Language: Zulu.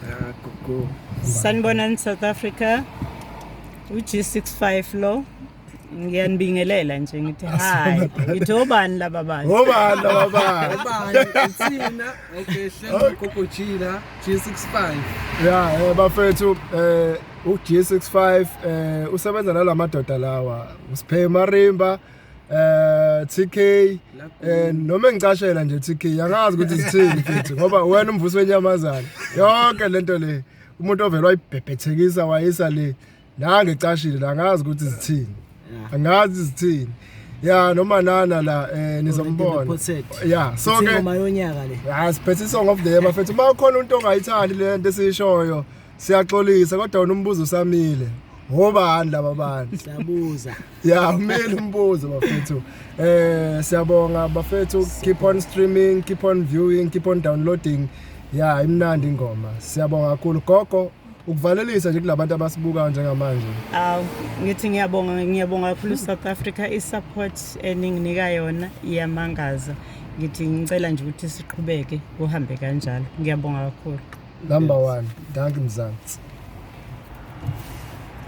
Ah, gugu. Sanibonani South Africa. U-G65 lo. Ngiyanibingelela nje ngithi hi. Ngithi obani laba bantu? Obani laba bantu? Obani ithina? Okay, hlelo Gogo G la, G65. Ya, bafethu, u-G65 usebenza nalamadoda lawa. Usiphe Marimba, TK, noma engicashela nje TK, angazi ukuthi zithini mfethu, ngoba wena umvusi wenyamazana. Yonke lento le umuntu ovela wayibhebhethekisa wayisa le nange ecashile la, angazi ukuthi zithini. Angazi zithini. Ya, noma nana la nizombona. Reported. Ya, so ke Ingoma yonyaka le. Ya, siphethe song of the year, bafethu. Uma ukhona umuntu ongayithandi le nto esiyishoyo, siyaxolisa, kodwa wona umbuzo usamile. Ngobani laba bantu? Siyabuza. Ya, umile umbuzo, bafethu. Siyabonga, bafethu. Keep on streaming, keep on viewing, keep on downloading. Ya, imnandi ingoma. Siyabonga kakhulu, gogo. Ukuvalelisa nje kulabantu abasibukayo njengamanje. Aw, ngithi ngiyabonga, ngiyabonga kakhulu South Africa, i-support eninginika yona iyamangaza. Ngithi ngicela nje ukuthi siqhubeke kuhambe kanjalo. Ngiyabonga kakhulu. Number 1, dankie Mzansi.